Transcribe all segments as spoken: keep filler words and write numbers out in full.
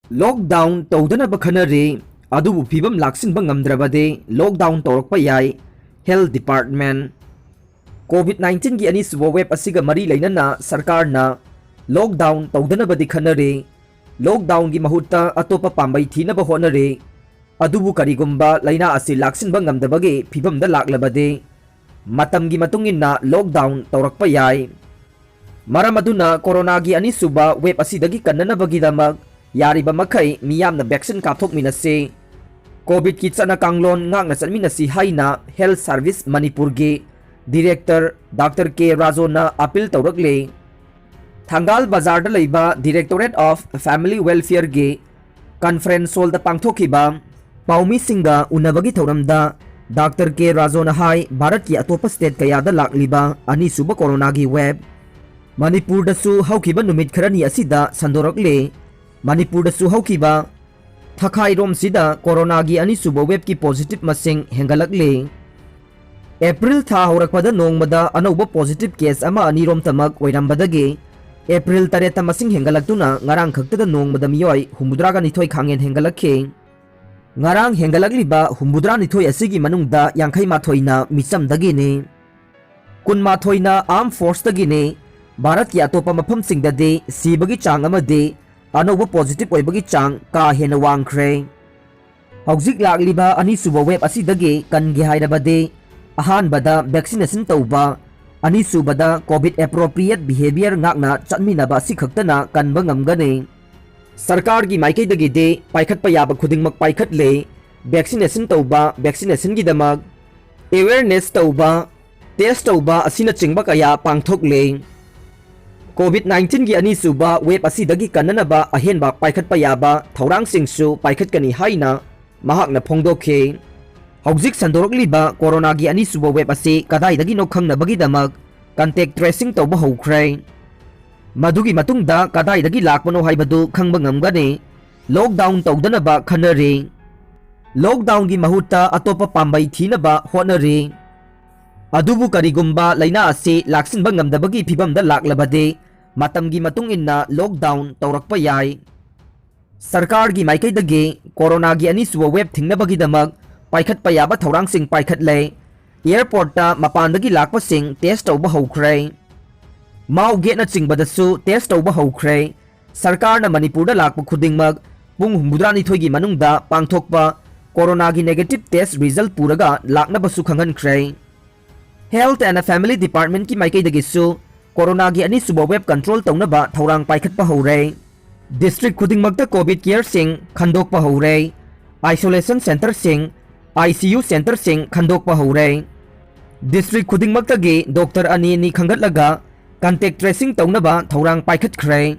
Lockdown ꯇꯧꯗꯅꯕ ꯈꯟꯅꯔꯤ, ꯑꯗꯨꯕꯨ ꯐꯤꯕꯝ ꯂꯥꯛꯁꯤꯟꯕ ꯉꯝꯗ꯭ꯔꯕꯗꯤ lockdown ꯇꯧꯔꯛꯄ ꯌꯥꯏ꯫ Health Department꯫ COVID nineteen ꯒꯤ ꯑꯅꯤꯁꯨꯕ wave ꯑꯁꯤꯒ ꯃꯔꯤ ꯂꯩꯅꯅ ꯁꯔꯀꯥꯔꯅ lockdown ꯇꯧꯗꯅꯕꯗꯤ ꯈꯟꯅꯔꯤ꯫ Lockdown ꯒꯤ ꯃꯍꯨꯠꯇ ꯑꯇꯣꯞꯄ ꯄꯥꯝꯕꯩ ꯊꯤꯅꯕ ꯍꯣꯠꯅꯔꯤ꯫ ꯑꯗꯨꯕꯨ ꯀꯔꯤꯒꯨꯝꯕ ꯂꯩꯅꯥ ꯑꯁꯤ ꯂꯥꯛꯁꯤꯟꯕ ꯉꯝꯗꯕꯒꯤ ꯐꯤꯕꯝꯗ ꯂꯥꯛꯂꯕꯗꯤ ꯃꯇꯝꯒꯤ ꯃꯇꯨꯡ ꯏꯟꯅ lockdown ꯇꯧꯔꯛꯄ ꯌꯥꯏ꯫ ꯃꯔꯝ ꯑꯗꯨꯅ ꯀꯣꯔꯣꯅꯥꯒꯤ ꯑꯅꯤꯁꯨꯕ wave ꯑꯁꯤꯗꯒꯤ ꯀꯟꯅꯅꯕꯒꯤꯗꯃꯛ ꯌꯥꯔꯤꯕ ꯃꯈꯩ ꯃꯤꯌꯥꯝꯅ vaccine ꯀꯥꯞꯊꯣꯛꯃꯤꯟꯅꯁꯤ꯫ COVID ꯀꯤ ꯆꯠꯅ ꯀꯥꯡꯂꯣꯟ ꯉꯥꯛꯅ ꯆꯠꯃꯤꯟꯅꯁꯤ ꯍꯥꯏꯅ Health Service ꯃꯅꯤꯄꯨꯔꯒꯤ Director Doctor K ꯔꯥꯖꯣꯅ appeal ꯇꯧꯔꯛꯂꯤ꯫ ꯊꯪꯒꯥꯜ ꯕꯖꯥꯔꯗ ꯂꯩꯕ Directorate of Family Welfare ꯒꯤ conference hall ꯗ ꯄꯥꯡꯊꯣꯛꯈꯤꯕ ꯄꯥꯎꯃꯤꯁꯤꯡꯒ ꯎꯅꯕꯒꯤ ꯊꯧꯔꯝꯗ Doctor K ꯔꯥꯖꯣꯅ ꯍꯥꯏ, ꯚꯥꯔꯠꯀꯤ ꯑꯇꯣꯞꯄ state ꯀꯌꯥꯗ ꯂꯥꯛꯂꯤꯕ ꯑꯅꯤꯁꯨꯕ ꯀꯣꯔꯣꯅꯥꯒꯤ wave ꯃꯅꯤꯄꯨꯔꯗꯁꯨ ꯍꯧꯈꯤꯕ ꯅꯨꯃꯤꯠ ꯈꯔꯅꯤ ꯑꯁꯤꯗ ꯁꯟꯗꯣꯔꯛꯂꯦ꯫ ꯃꯅꯤꯄꯨꯔꯗꯁꯨ ꯍꯧꯈꯤꯕ ꯊꯈꯥꯏꯔꯣꯝꯁꯤꯗ ꯀꯣꯔꯣꯅꯥꯒꯤ ꯑꯅꯤꯁꯨꯕ wave ꯀꯤ positive ꯃꯁꯤꯡ ꯍꯦꯟꯒꯠꯂꯛꯂꯦ꯫ April ꯊꯥ ꯍꯧꯔꯛꯄꯗ ꯅꯣꯡꯃꯗ ꯑꯅꯧꯕ positive case ꯑꯃ ꯑꯅꯤꯔꯣꯝꯇꯃꯛ ꯑꯣꯏꯔꯝꯕꯗꯒꯤ April ꯇꯔꯦꯠꯇ ꯃꯁꯤꯡ ꯍꯦꯟꯒꯠꯂꯛꯇꯨꯅ ꯉꯔꯥꯡ ꯈꯛꯇꯗ ꯅꯣꯡꯃꯗ ꯃꯤꯑꯣꯏ ꯍꯨꯝꯐꯨꯇꯔꯥꯒ ꯅꯤꯊꯣꯏ ꯈꯥꯡꯍꯦꯟ ꯍꯦꯟꯒꯠꯂꯛꯈꯤ꯫ ꯉꯔꯥꯡ ꯍꯦꯟꯒꯠꯂꯛꯂꯤꯕ ꯍꯨꯝꯐꯨꯇꯔꯥꯅꯤꯊꯣꯏ ꯑꯁꯤꯒꯤ ꯃꯅꯨꯡꯗ ꯌꯥꯡꯈꯩ ꯃꯥꯊꯣꯏꯅ ꯃꯤꯆꯝꯗꯒꯤꯅꯤ꯫ ꯀꯨꯟꯃꯥꯊꯣꯏꯅ armed force ꯇꯒꯤꯅꯤ꯫ ꯚꯥꯔꯠꯀꯤ ꯑꯇꯣꯞꯄ ꯃꯐꯝꯁꯤꯡꯗꯗꯤ ꯁꯤꯕꯒꯤ ꯆꯥꯡ ꯑꯃꯗꯤ ꯑꯅꯧꯕ positive ꯑꯣꯏꯕꯒꯤ ꯆꯥꯡ ꯀꯥ ꯍꯦꯟꯅ ꯋꯥꯡꯈ꯭ꯔꯦ꯫ ꯍꯧꯖꯤꯛ ꯂꯥꯛꯂꯤꯕ ꯑꯅꯤꯁꯨꯕ wave ꯑꯁꯤꯗꯒꯤ ꯀꯟꯒꯦ ꯍꯥꯏꯔꯕꯗꯤ ꯑꯍꯥꯟꯕꯗ vaccination ꯇꯧꯕ, ꯑꯅꯤꯁꯨꯕꯗ COVID appropriate behavior ꯉꯥꯛꯅ ꯆꯠꯃꯤꯟꯅꯕ ꯑꯁꯤꯈꯛꯇꯅ ꯀꯟꯕ ꯉꯝꯒꯅꯤ꯫ ꯁꯔꯀꯥꯔꯒꯤ ꯃꯥꯏꯀꯩꯗꯒꯤꯗꯤ ꯄꯥꯏꯈꯠꯄ ꯌꯥꯕ ꯈꯨꯗꯤꯡꯃꯛ ꯄꯥꯏꯈꯠꯂꯦ꯫ Vaccination ꯇꯧꯕ, vaccination ꯒꯤꯗꯃꯛ awareness ꯇꯧꯕ, test ꯇꯧꯕ ꯑꯁꯤꯅꯆꯤꯡꯕ ꯀꯌꯥ ꯄꯥꯡꯊꯣꯛꯂꯦ꯫ COVID nineteen ꯒꯤ ꯑꯅꯤꯁꯨꯕ wave ꯑꯁꯤꯗꯒꯤ ꯀꯟꯅꯅꯕ ꯑꯍꯦꯟꯕ ꯄꯥꯏꯈꯠꯄ ꯌꯥꯕ ꯊꯧꯔꯥꯡꯁꯤꯡꯁꯨ ꯄꯥꯏꯈꯠꯀꯅꯤ ꯍꯥꯏꯅ ꯃꯍꯥꯛꯅ ꯐꯣꯡꯗꯣꯛꯈꯤ꯫ ꯍꯧꯖꯤꯛ ꯁꯟꯗꯣꯔꯛꯂꯤꯕ ꯀꯣꯔꯣꯅꯥꯒꯤ ꯑꯅꯤꯁꯨꯕ wave ꯑꯁꯤ ꯀꯗꯥꯏꯗꯒꯤꯅꯣ ꯈꯪꯅꯕꯒꯤꯗꯃꯛ contact tracing ꯇꯧꯕ ꯍꯧꯈ꯭ꯔꯦ꯫ ꯃꯗꯨꯒꯤ ꯃꯇꯨꯡꯗ ꯀꯗꯥꯏꯗꯒꯤ ꯂꯥꯛꯄꯅꯣ ꯍꯥꯏꯕꯗꯨ ꯈꯪꯕ ꯉꯝꯒꯅꯤ꯫ Lockdown ꯇꯧꯗꯅꯕ ꯈꯟꯅꯔꯤ꯫ Lockdown ꯒꯤ ꯃꯍꯨꯠꯇ ꯑꯇꯣꯞꯄ ꯄꯥꯝꯕꯩ ꯊꯤꯅꯕ ꯍꯣꯠꯅꯔꯤ꯫ ꯑꯗꯨꯕꯨ ꯀꯔꯤꯒꯨꯝꯕ ꯂꯩꯅꯥ ꯑꯁꯤ ꯂꯥꯛꯁꯤꯟꯕ ꯉꯝꯗꯕꯒꯤ ꯐꯤꯚꯝꯗ ꯂꯥꯛꯂꯕꯗꯤ ꯃꯇꯝꯒꯤ ꯃꯇꯨꯡ ꯏꯟꯅ lockdown ꯇꯧꯔꯛꯄ ꯌꯥꯏ꯫ ꯁꯔꯀꯥꯔꯒꯤ ꯃꯥꯏꯀꯩꯗꯒꯤ ꯀꯣꯔꯣꯅꯥꯒꯤ ꯑꯅꯤꯁꯨꯕ ꯋꯦꯕ ꯊꯤꯡꯅꯕꯒꯤꯗꯃꯛ ꯄꯥꯏꯈꯠꯄ ꯌꯥꯕ ꯊꯧꯔꯥꯡꯁꯤꯡ ꯄꯥꯏꯈꯠꯂꯦ꯫ ꯑꯦꯌꯔꯄꯣꯔꯠꯇ ꯃꯄꯥꯟꯗꯒꯤ ꯂꯥꯛꯄꯁꯤꯡ ꯇꯦꯁ ꯇꯧꯕ ꯍꯧꯈ꯭ꯔꯦ꯫ ꯃꯥꯎ ꯒꯦꯠꯅꯆꯤꯡꯕꯗꯁꯨ ꯇꯦꯁ ꯇꯧꯕ ꯍꯧꯈ꯭ꯔꯦ꯫ ꯁꯔꯀꯥꯔꯅ ꯃꯅꯤꯄꯨꯔꯗ ꯂꯥꯛꯄ ꯈꯨꯗꯤꯡꯃꯛ ꯄꯨꯡ ꯍꯨꯝꯐꯨꯇꯔꯥꯅꯤꯊꯣꯏꯒꯤ ꯃꯅꯨꯡꯗ ꯄꯥꯡꯊꯣꯛꯄ ꯀꯣꯔꯣꯅꯥꯒꯤ ꯅꯦꯒꯦꯇꯤꯚ ꯇꯦꯁ ꯔꯤꯖꯜ ꯄꯨꯔꯒ ꯂꯥꯛꯅꯕꯁꯨ ꯈꯪꯍꯟꯈ꯭ꯔꯦ꯫ Health and Family Departmentꯀꯤ ꯃꯥꯏꯀꯩꯗꯒꯤꯁꯨ ꯀꯣꯔꯣꯅꯥꯒꯤ ꯑꯅꯤꯁꯨꯕ ꯋꯦꯕ ꯀꯟꯇ꯭ꯔꯣꯜ ꯇꯧꯅꯕ ꯊꯧꯔꯥꯡ ꯄꯥꯏꯈꯠꯄ ꯍꯧꯔꯦ꯫ ꯗꯤꯁꯇ꯭ꯔꯤꯛ ꯈꯨꯗꯤꯡꯃꯛꯇ ꯀꯣꯚꯤꯗ ꯀꯦꯌꯔꯁꯤꯡ ꯈꯟꯗꯣꯛꯄ ꯍꯧꯔꯦ꯫ ꯑꯥꯏꯁꯣꯂꯦꯁꯟ ꯁꯦꯟꯇꯔꯁꯤꯡ, ICU ꯁꯦꯟꯇꯔꯁꯤꯡ ꯈꯟꯗꯣꯛꯄ ꯍꯧꯔꯦ꯫ ꯗꯤꯁꯇ꯭ꯔꯤꯛ ꯈꯨꯗꯤꯡꯃꯛꯇꯒꯤ ꯗꯣꯛꯇꯔ ꯑꯅꯤ ꯑꯅꯤ ꯈꯟꯒꯠꯂꯒ ꯀꯟꯇꯦꯛ ꯇ꯭ꯔꯦꯁꯤꯡ ꯇꯧꯅꯕ ꯊꯧꯔꯥꯡ ꯄꯥꯏꯈꯠꯈ꯭ꯔꯦ꯫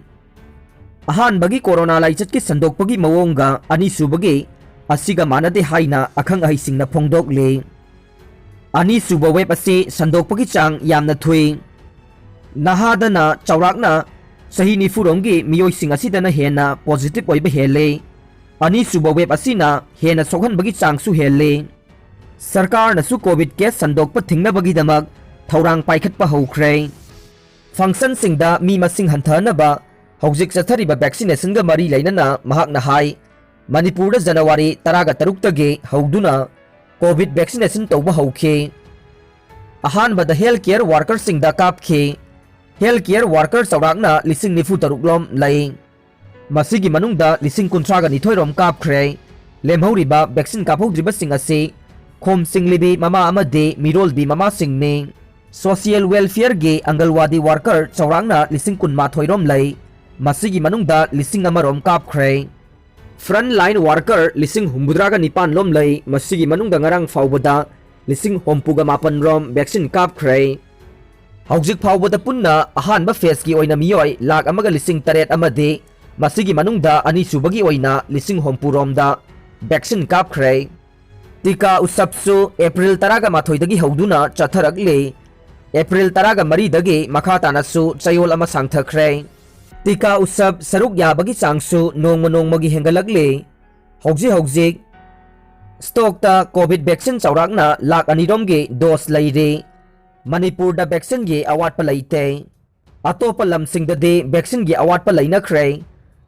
ꯑꯍꯥꯟꯕꯒꯤ ꯀꯣꯔꯣꯅꯥ ꯂꯥꯏꯆꯠꯀꯤ ꯁꯟꯗꯣꯛꯄꯒꯤ ꯃꯑꯣꯡꯒ ꯑꯅꯤꯁꯨꯕꯒꯤ ꯑꯁꯤꯒ ꯃꯥꯟꯅꯗꯦ ꯍꯥꯏꯅ ꯑꯈꯪ ꯑꯍꯩꯁꯤꯡꯅ ꯐꯣꯡꯗꯣꯛꯂꯤ꯫ ꯑꯅꯤꯁꯨꯕ ꯋꯦꯕ ꯑꯁꯤ ꯁꯟꯗꯣꯛꯄꯒꯤ ꯆꯥꯡ ꯌꯥꯝꯅ ꯊꯨꯏ꯫ ꯅꯍꯥꯗꯅ ꯆꯥꯎꯔꯥꯛꯅ ꯆꯍꯤ ꯅꯤꯐꯨ ꯔꯣꯝꯒꯤ ꯃꯤꯑꯣꯏꯁꯤꯡ ꯑꯁꯤꯗꯅ ꯍꯦꯟꯅ ꯄꯣꯖꯤꯇꯤꯚ ꯑꯣꯏꯕ ꯍꯦꯜꯂꯤ꯫ ꯑꯅꯤꯁꯨꯕ ꯋꯦꯕ ꯑꯁꯤꯅ ꯍꯦꯟꯅ ꯁꯣꯛꯍꯟꯕꯒꯤ ꯆꯥꯡꯁꯨ ꯍꯦꯜꯂꯤ꯫ ꯁꯔꯀꯥꯔꯅꯁꯨ ꯀꯣꯚꯤꯗ ꯀꯦꯁ ꯁꯟꯗꯣꯛꯄ ꯊꯤꯡꯅꯕꯒꯤꯗꯃꯛ ꯊꯧꯔꯥꯡ ꯄꯥꯏꯈꯠꯄ ꯍꯧꯈ꯭ꯔꯦ꯫ ꯐꯪꯁꯟꯁꯤꯡꯗ ꯃꯤ ꯃꯁꯤꯡ ꯍꯟꯊꯍꯟꯅꯕ ꯍꯧꯖꯤꯛ ꯆꯠꯊꯔꯤꯕ ꯚꯦꯛꯁꯤꯅꯦꯁꯟꯒ ꯃꯔꯤ ꯂꯩꯅꯅ ꯃꯍꯥꯛꯅ ꯍꯥꯏ, ꯃꯅꯤꯄꯨꯔꯗ ꯖꯅꯋꯥꯔꯤ ꯇꯔꯥꯒ ꯇꯔꯨꯛꯇꯒꯤ ꯍꯧꯗꯨꯅ ꯀꯣꯚꯤꯗ ꯚꯦꯛꯁꯤꯅꯦꯁꯟ ꯇꯧꯕ ꯍꯧꯈꯤ꯫ ꯑꯍꯥꯟꯕꯗ ꯍꯦꯜꯊ ꯀꯦꯌꯔ ꯋꯥꯔꯀꯔꯁꯤꯡꯗ ꯀꯥꯞꯈꯤ꯫ ꯍꯦꯜꯊ ꯀꯦꯌꯔ ꯋꯥꯔꯀꯔ ꯆꯥꯎꯔꯥꯛꯅ ꯂꯤꯁꯤꯡ ꯅꯤꯐꯨ ꯇꯔꯨꯛ ꯂꯣꯝ ꯂꯩ꯫ ꯃꯁꯤꯒꯤ ꯃꯅꯨꯡꯗ ꯂꯤꯁꯤꯡ ꯀꯨꯟꯊ꯭ꯔꯥꯒ ꯅꯤꯊꯣꯏ ꯔꯣꯝ ꯀꯥꯞꯈ꯭ꯔꯦ꯫ ꯂꯦꯝꯍꯧꯔꯤꯕ ꯚꯦꯛꯁꯤꯟ ꯀꯥꯞꯍꯧꯗ꯭ꯔꯤꯕꯁꯤꯡ ꯑꯁꯤ ꯈꯣꯝ ꯆꯤꯡꯂꯤꯕꯤ ꯃꯃꯥ ꯑꯃꯗꯤ ꯃꯤꯔꯣꯜꯕꯤ ꯃꯃꯥꯁꯤꯡꯅꯤ꯫ ꯁꯣꯁꯤꯌꯦꯜ ꯋꯦꯜꯐꯤꯌꯔꯒꯤ ꯑꯪꯒꯜꯋꯥꯗꯤ ꯋꯥꯔꯀꯔ ꯆꯥꯎꯔꯥꯛꯅ ꯂꯤꯁꯤꯡ ꯀꯨꯟꯃꯥꯊꯣꯏ ꯔꯣꯝ ꯂꯩ꯫ ꯃꯁꯤꯒꯤ ꯃꯅꯨꯡꯗ ꯂꯤꯁꯤꯡ ꯑꯃ ꯔꯣꯝ ꯀꯥꯞꯈ꯭ꯔꯦ꯫ ꯐ꯭ꯔꯟꯠ ꯂꯥꯏꯟ ꯋꯥꯔꯀꯔ ꯂꯤꯁꯤꯡ ꯍꯨꯝꯐꯨꯇꯔꯥꯒ ꯅꯤꯄꯥꯟ ꯂꯣꯝ ꯂꯩ꯫ ꯃꯁꯤꯒꯤ ꯃꯅꯨꯡꯗ ꯉꯔꯥꯡ ꯐꯥꯎꯕꯗ ꯂꯤꯁꯤꯡ ꯍꯨꯝꯐꯨꯒ ꯃꯥꯄꯟ ꯔꯣꯝ ꯚꯦꯛꯁꯤꯟ ꯀꯥꯞꯈ꯭ꯔꯦ꯫ ꯍꯧꯖꯤꯛ ꯐꯥꯎꯕꯗ ꯄꯨꯟꯅ ꯑꯍꯥꯟꯕ ꯐꯦꯖꯀꯤ ꯑꯣꯏꯅ ꯃꯤꯑꯣꯏ ꯂꯥꯈ ꯑꯃꯒ ꯂꯤꯁꯤꯡ ꯇꯔꯦꯠ ꯑꯃꯗꯤ ꯃꯁꯤꯒꯤ ꯃꯅꯨꯡꯗ ꯑꯅꯤꯁꯨꯕꯒꯤ ꯑꯣꯏꯅ ꯂꯤꯁꯤꯡ ꯍꯨꯝꯐꯨ ꯔꯣꯝꯗ ꯚꯦꯛꯁꯤꯟ ꯀꯥꯞꯈ꯭ꯔꯦ꯫ ꯇꯤꯀꯥ ꯎꯁꯕꯁꯨ ꯑꯦꯄ꯭ꯔꯤꯜ ꯇꯔꯥꯒ ꯃꯥꯊꯣꯏꯗꯒꯤ ꯍꯧꯗꯨꯅ ꯆꯠꯊꯔꯛꯂꯤ꯫ ꯑꯦꯄ꯭ꯔꯤꯜ ꯇꯔꯥꯒ ꯃꯔꯤꯗꯒꯤ ꯃꯈꯥ ꯇꯥꯅꯁꯨ ꯆꯌꯣꯜ ꯑꯃ ꯁꯥꯡꯊꯈ꯭ꯔꯦ꯫ ꯇꯤꯀꯥ ꯎꯁꯕ ꯁꯔꯨꯛ ꯌꯥꯕꯒꯤ ꯆꯥꯡꯁꯨ ꯅꯣꯡꯃ ꯅꯣꯡꯃꯒꯤ ꯍꯦꯟꯒꯠꯂꯛꯂꯤ꯫ ꯍꯧꯖꯤꯛ ꯍꯧꯖꯤꯛ ꯁ꯭ꯇꯣꯛꯇ ꯀꯣꯚꯤꯗ ꯚꯦꯛꯁꯤꯟ ꯆꯥꯎꯔꯥꯛꯅ ꯂꯥꯈ ꯑꯅꯤ ꯔꯣꯝꯒꯤ ꯗꯣꯁ ꯂꯩꯔꯤ꯫ ꯃꯅꯤꯄꯨꯔꯗ ꯚꯦꯛꯁꯤꯟꯒꯤ ꯑꯋꯥꯠꯄ ꯂꯩꯇꯦ꯫ ꯑꯇꯣꯞꯄ ꯂꯝꯁꯤꯡꯗꯗꯤ ꯚꯦꯛꯁꯤꯟꯒꯤ ꯑꯋꯥꯠꯄ ꯂꯩꯅꯈ꯭ꯔꯦ꯫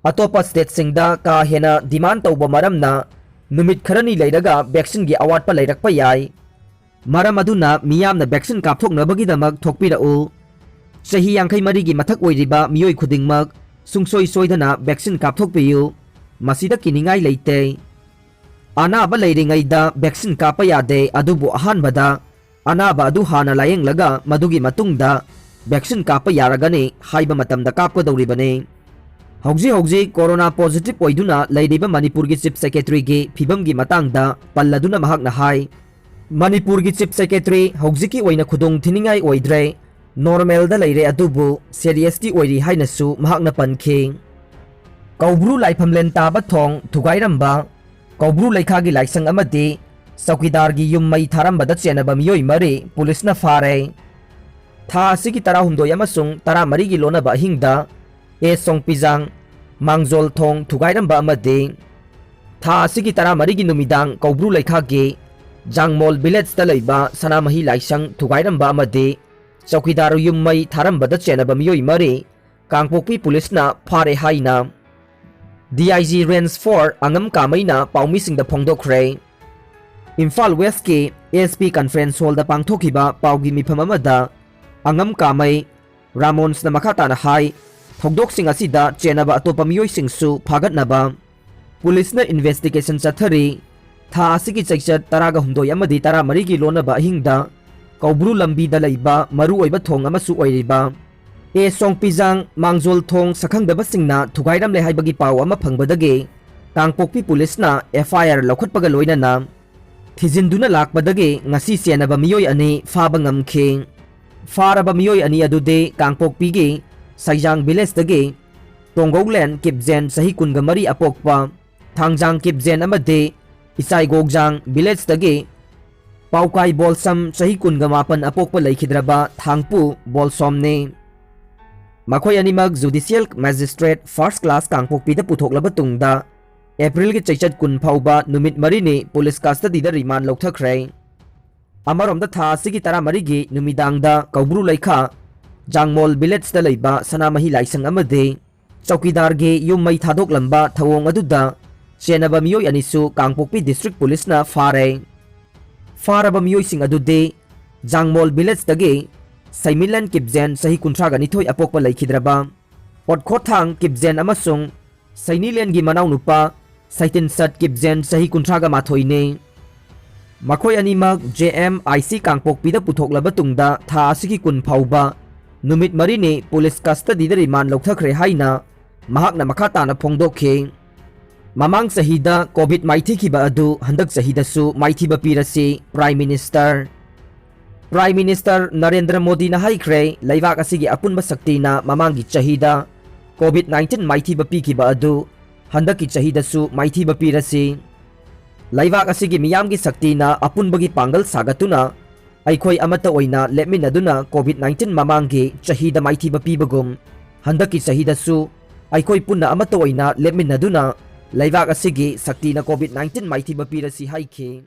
ꯑꯇꯣꯞꯄ stateꯁꯤꯡꯗ ꯀꯥ ꯍꯦꯟꯅ demand ꯇꯧꯕ ꯃꯔꯝꯅ ꯅꯨꯃꯤꯠ ꯈꯔꯅꯤ ꯂꯩꯔꯒ vaccineꯒꯤ ꯑꯋꯥꯠꯄ ꯂꯩꯔꯛꯄ ꯌꯥꯏ꯫ ꯃꯔꯝ ꯑꯗꯨꯅ ꯃꯤꯌꯥꯝꯅ vaccine ꯀꯥꯞꯊꯣꯛꯅꯕꯒꯤꯗꯃꯛ ꯊꯣꯛꯄꯤꯔꯛꯎ꯫ ꯆꯍꯤ ꯌꯥꯡꯈꯩ ꯃꯔꯤꯒꯤ ꯃꯊꯛ ꯑꯣꯏꯔꯤꯕ ꯃꯤꯑꯣꯏ ꯈꯨꯗꯤꯡꯃꯛ ꯁꯨꯡꯁꯣꯏ ꯁꯣꯏꯗꯅ vaccine ꯀꯥꯞꯊꯣꯛꯄꯤꯌꯨ꯫ ꯃꯁꯤꯗ ꯀꯤꯅꯤꯡꯉꯥꯏ ꯂꯩꯇꯦ꯫ ꯑꯅꯥꯕ ꯂꯩꯔꯤꯉꯩꯗ vaccine ꯀꯥꯞꯄ ꯌꯥꯗꯦ, ꯑꯗꯨꯕꯨ ꯑꯍꯥꯟꯕꯗ ꯑꯅꯥꯕ ꯑꯗꯨ ꯍꯥꯟꯅ ꯂꯥꯌꯦꯡꯂꯒ ꯃꯗꯨꯒꯤ ꯃꯇꯨꯡꯗ vaccine ꯀꯥꯞꯄ ꯌꯥꯔꯒꯅꯤ ꯍꯥꯏꯕ ꯃꯇꯝꯗ ꯀꯥꯞꯀꯗꯧꯔꯤꯕꯅꯤ꯫ ꯍꯧꯖꯤꯛ ꯍꯧꯖꯤꯛ corona positive ꯑꯣꯏꯗꯨꯅ ꯂꯩꯔꯤꯕ ꯃꯅꯤꯄꯨꯔꯒꯤ Chief Secretaryꯒꯤ ꯐꯤꯕꯝꯒꯤ ꯃꯇꯥꯡꯗ ꯄꯜꯂꯗꯨꯅ ꯃꯍꯥꯛꯅ ꯍꯥꯏ, ꯃꯅꯤꯄꯨꯔꯒꯤ Chief Secretary ꯍꯧꯖꯤꯛꯀꯤ ꯑꯣꯏꯅ ꯈꯨꯗꯣꯡ ꯊꯤꯅꯤꯡꯉꯥꯏ ꯑꯣꯏꯗ꯭ꯔꯦ, normalꯗ ꯂꯩꯔꯦ, ꯑꯗꯨꯕꯨ seriousꯇꯤ ꯑꯣꯏꯔꯤ ꯍꯥꯏꯅꯁꯨ ꯃꯍꯥꯛꯅ ꯄꯟꯈꯤ꯫ ꯀꯧꯕ꯭ꯔꯨ ꯂꯥꯏꯐꯝꯂꯦꯟ ꯇꯥꯕ ꯊꯣꯡ ꯊꯨꯒꯥꯏꯔꯝꯕ, ꯀꯧꯕ꯭ꯔꯨ ꯂꯩꯈꯥꯒꯤ ꯂꯥꯏꯁꯪ ꯑꯃꯗꯤ ꯆꯧꯀꯤꯗꯥꯔꯒꯤ ꯌꯨꯝ ꯃꯩ ꯊꯥꯔꯝꯕꯗ ꯆꯦꯟꯅꯕ ꯃꯤꯑꯣꯏ ꯃꯔꯤ ꯄꯨꯂꯤꯁꯅ ꯐꯥꯔꯦ꯫ ꯊꯥ ꯑꯁꯤꯒꯤ ꯇꯔꯥꯍꯨꯝꯗꯣꯏ ꯑꯃꯁꯨꯡ ꯇꯔꯥꯃꯔꯤꯒꯤ ꯂꯣꯟꯅꯕ ꯑꯍꯤꯡꯗ ꯑꯦ ꯁꯣꯡꯄꯤꯖꯥꯡ, ꯃꯥꯡꯖꯣꯜ ꯊꯣꯡ ꯊꯨꯒꯥꯏꯔꯝꯕ ꯑꯃꯗꯤ ꯊꯥ ꯑꯁꯤꯒꯤ ꯇꯔꯥꯃꯔꯤꯒꯤ ꯅꯨꯃꯤꯗꯥꯡ ꯀꯧꯕ꯭ꯔꯨ ꯂꯩꯈꯥꯒꯤ ꯖꯥꯡꯃꯣꯜ villageꯇ ꯂꯩꯕ ꯁꯅꯥꯃꯍꯤ ꯂꯥꯏꯁꯪ ꯊꯨꯒꯥꯏꯔꯝꯕ ꯑꯃꯗꯤ ꯆꯧꯀꯤꯗꯥꯔ ꯌꯨꯝ ꯃꯩ ꯊꯥꯔꯝꯕꯗ ꯆꯦꯟꯅꯕ ꯃꯤꯑꯣꯏ ꯃꯔꯤ ꯀꯥꯡꯄꯣꯛꯄꯤ ꯄꯨꯂꯤꯁꯅ ꯐꯥꯔꯦ ꯍꯥꯏꯅ DIG Range four ꯑꯉꯝ ꯀꯥꯃꯩꯅ ꯄꯥꯎꯃꯤꯁꯤꯡꯗ ꯐꯣꯡꯗꯣꯛꯈ꯭ꯔꯦ꯫ ꯏꯝꯐꯥꯜ Westꯀꯤ SP Conference Hallꯗ ꯄꯥꯡꯊꯣꯛꯈꯤꯕ ꯄꯥꯎꯒꯤ ꯃꯤꯐꯝ ꯑꯃꯗ ꯑꯉꯝ ꯀꯥꯃꯩ ꯔꯥꯃꯣꯟꯁꯅ ꯃꯈꯥ ꯇꯥꯅ ꯍꯥꯏ, ꯊꯧꯗꯣꯛꯁꯤꯡ ꯑꯁꯤꯗ ꯆꯦꯟꯅꯕ ꯑꯇꯣꯞꯄ ꯃꯤꯑꯣꯏꯁꯤꯡꯁꯨ ꯐꯥꯒꯠꯅꯕ ꯄꯨꯂꯤꯁꯅ investigation ꯆꯠꯊꯔꯤ꯫ ꯊꯥ ꯑꯁꯤꯒꯤ ꯆꯩꯆꯠ ꯇꯔꯥꯒ ꯍꯨꯝꯗꯣꯏ ꯑꯃꯗꯤ ꯇꯔꯥꯃꯔꯤꯒꯤ ꯂꯣꯟꯅꯕ ꯑꯍꯤꯡꯗ ꯀꯧꯕ꯭ꯔꯨ ꯂꯝꯕꯤꯗ ꯂꯩꯕ ꯃꯔꯨꯑꯣꯏꯕ ꯊꯣꯡ ꯑꯃꯁꯨ ꯑꯣꯏꯔꯤꯕ ꯑꯦ ꯁꯣꯡꯄꯤꯖꯥꯡ ꯃꯥꯡꯖꯣꯜ ꯊꯣꯡ ꯁꯛꯈꯪꯗꯕꯁꯤꯡꯅ ꯊꯨꯒꯥꯏꯔꯝꯂꯦ ꯍꯥꯏꯕꯒꯤ ꯄꯥꯎ ꯑꯃ ꯐꯪꯕꯗꯒꯤ ꯀꯥꯡꯄꯣꯛꯄꯤ ꯄꯨꯂꯤꯁꯅ FIR ꯂꯧꯈꯠꯄꯒ ꯂꯣꯏꯅꯅ ꯊꯤꯖꯤꯟꯗꯨꯅ ꯂꯥꯛꯄꯗꯒꯤ ꯉꯁꯤ ꯆꯦꯟꯅꯕ ꯃꯤꯑꯣꯏ ꯑꯅꯤ ꯐꯥꯕ ꯉꯝꯈꯤ꯫ ꯐꯥꯔꯕ ꯃꯤꯑꯣꯏ ꯑꯅꯤ ꯑꯗꯨꯗꯤ ꯀꯥꯡꯄꯣꯛꯄꯤꯒꯤ ꯁꯩꯖꯥꯡ villageꯇꯒꯤ ꯇꯣꯡꯒꯧꯂꯦꯟ ꯀꯤꯞꯖꯦꯟ ꯆꯍꯤ ꯀꯨꯟꯒ ꯃꯔꯤ ꯑꯄꯣꯛꯄ ꯊꯥꯡꯖꯥꯡ ꯀꯤꯞꯖꯦꯟ ꯑꯃꯗꯤ ꯏꯆꯥꯏꯒꯣꯛꯖꯥꯡ villageꯇꯒꯤ ꯄꯥꯎꯀꯥꯏ ꯕꯣꯜꯁꯝ ꯆꯍꯤ ꯀꯨꯟꯒ ꯃꯥꯄꯟ ꯑꯄꯣꯛꯄ ꯂꯩꯈꯤꯗ꯭ꯔꯕ ꯊꯥꯡꯄꯨ ꯕꯣꯜꯁꯣꯝꯅꯤ꯫ ꯃꯈꯣꯏ ꯑꯅꯤꯃꯛ Judicial Magistrate First Class ꯀꯥꯡꯄꯣꯛꯄꯤꯗ ꯄꯨꯊꯣꯛꯂꯕ ꯇꯨꯡꯗ Aprilꯒꯤ ꯆꯩꯆꯠ ꯀꯨꯟ ꯐꯥꯎꯕ ꯅꯨꯃꯤꯠ ꯃꯔꯤꯅꯤ ꯄꯨꯂꯤꯁ custody ꯗ remand ꯂꯧꯊꯈ꯭ꯔꯦ꯫ ꯑꯃꯔꯣꯝꯗ ꯊꯥ ꯑꯁꯤꯒꯤ ꯇꯔꯥꯃꯔꯤꯒꯤ ꯅꯨꯃꯤꯗꯥꯡꯗ ꯀꯧꯕ꯭ꯔꯨ ꯂꯩꯈꯥ ꯖꯥꯡꯃꯣꯜ villageꯇ ꯂꯩꯕ ꯁꯅꯥꯃꯍꯤ ꯂꯥꯏꯁꯪ ꯑꯃꯗꯤ ꯆꯧꯀꯤꯗꯥꯔꯒꯤ ꯌꯨꯝ ꯃꯩ ꯊꯥꯗꯣꯛꯂꯝꯕ ꯊꯧꯑꯣꯡ ꯑꯗꯨꯗ ꯆꯦꯟꯅꯕ ꯃꯤꯑꯣꯏ ꯑꯅꯤꯁꯨ ꯀꯥꯡꯄꯣꯛꯄꯤ district police ꯅ ꯐꯥꯔꯦ꯫ ꯐꯥꯔꯕ ꯃꯤꯑꯣꯏꯁꯤꯡ ꯑꯗꯨꯗꯤ ꯖꯥꯡꯃꯣꯜ village ꯇꯒꯤ ꯁꯩꯃꯤꯂꯦꯟ ꯀꯤꯞꯖꯦꯟ, ꯆꯍꯤ ꯀꯨꯟꯊ꯭ꯔꯥꯒ ꯅꯤꯊꯣꯏ ꯑꯄꯣꯛꯄ ꯂꯩꯈꯤꯗ꯭ꯔꯕ, ꯄꯣꯠꯈꯣꯠꯊꯥꯡ ꯀꯤꯞꯖꯦꯟ ꯑꯃꯁꯨꯡ ꯁꯩꯅꯤꯂꯦꯟꯒꯤ ꯃꯅꯥꯎꯅꯨꯄꯥ ꯁꯩꯇꯤꯟꯁꯠ ꯀꯤꯞꯖꯦꯟ, ꯆꯍꯤ ꯀꯨꯟꯊ꯭ꯔꯥꯒ ꯃꯥꯊꯣꯏꯅꯤ꯫ ꯃꯈꯣꯏ ꯑꯅꯤꯃꯛ J M I C ꯀꯥꯡꯄꯣꯛꯄꯤꯗ ꯄꯨꯊꯣꯛꯂꯕ ꯇꯨꯡꯗ ꯊꯥ ꯑꯁꯤꯒꯤ ꯀꯨꯟ ꯐꯥꯎꯕ ꯅꯨꯃꯤꯠ ꯃꯔꯤꯅꯤ police custody ꯗ remand ꯂꯧꯊꯈ꯭ꯔꯦ ꯍꯥꯏꯅ ꯃꯍꯥꯛꯅ ꯃꯈꯥ ꯇꯥꯅ ꯐꯣꯡꯗꯣꯛꯈꯤ꯫ ꯃꯃꯥꯡ ꯆꯍꯤꯗ COVID ꯃꯥꯏꯊꯤꯈꯤꯕ ꯑꯗꯨ ꯍꯟꯗꯛ ꯆꯍꯤꯗꯁꯨ ꯃꯥꯏꯊꯤꯕ ꯄꯤꯔꯁꯤ, Prime Minister꯫ Prime Minister Narendra ꯃꯣꯗꯤꯅ ꯍꯥꯏꯈ꯭ꯔꯦ, ꯂꯩꯕꯥꯛ ꯑꯁꯤꯒꯤ ꯑꯄꯨꯟꯕ ꯁꯛꯇꯤꯅ ꯃꯃꯥꯡꯒꯤ ꯆꯍꯤꯗ COVID nineteen ꯃꯥꯏꯊꯤꯕ ꯄꯤꯈꯤꯕ ꯑꯗꯨ ꯍꯟꯗꯛꯀꯤ ꯆꯍꯤꯗꯁꯨ ꯃꯥꯏꯊꯤꯕ ꯄꯤꯔꯁꯤ꯫ ꯂꯩꯕꯥꯛ ꯑꯁꯤꯒꯤ ꯃꯤꯌꯥꯝꯒꯤ ꯁꯛꯇꯤꯅ ꯑꯄꯨꯟꯕꯒꯤ ꯄꯥꯡꯒꯜ ꯁꯥꯒꯠꯇꯨꯅ ꯑꯩꯈꯣꯏ ꯑꯃꯠꯇ ꯑꯣꯏꯅ ꯂꯦꯞꯃꯤꯟꯅꯗꯨꯅ COVID nineteen ꯃꯃꯥꯡꯒꯤ ꯆꯍꯤꯗ ꯃꯥꯏꯊꯤꯕ ꯄꯤꯕꯒꯨꯝ ꯍꯟꯗꯛꯀꯤ ꯆꯍꯤꯗꯁꯨ ꯑꯩꯈꯣꯏ ꯄꯨꯟꯅ ꯑꯃꯠꯇ ꯑꯣꯏꯅ ꯂꯦꯞꯃꯤꯟꯅꯗꯨꯅ ꯂꯩꯕꯥꯛ ꯑꯁꯤꯒꯤ ꯁꯛꯇꯤꯅ COVID nineteen ꯃꯥꯏꯊꯤꯕ ꯄꯤꯔꯁꯤ ꯍꯥꯏꯈꯤ꯫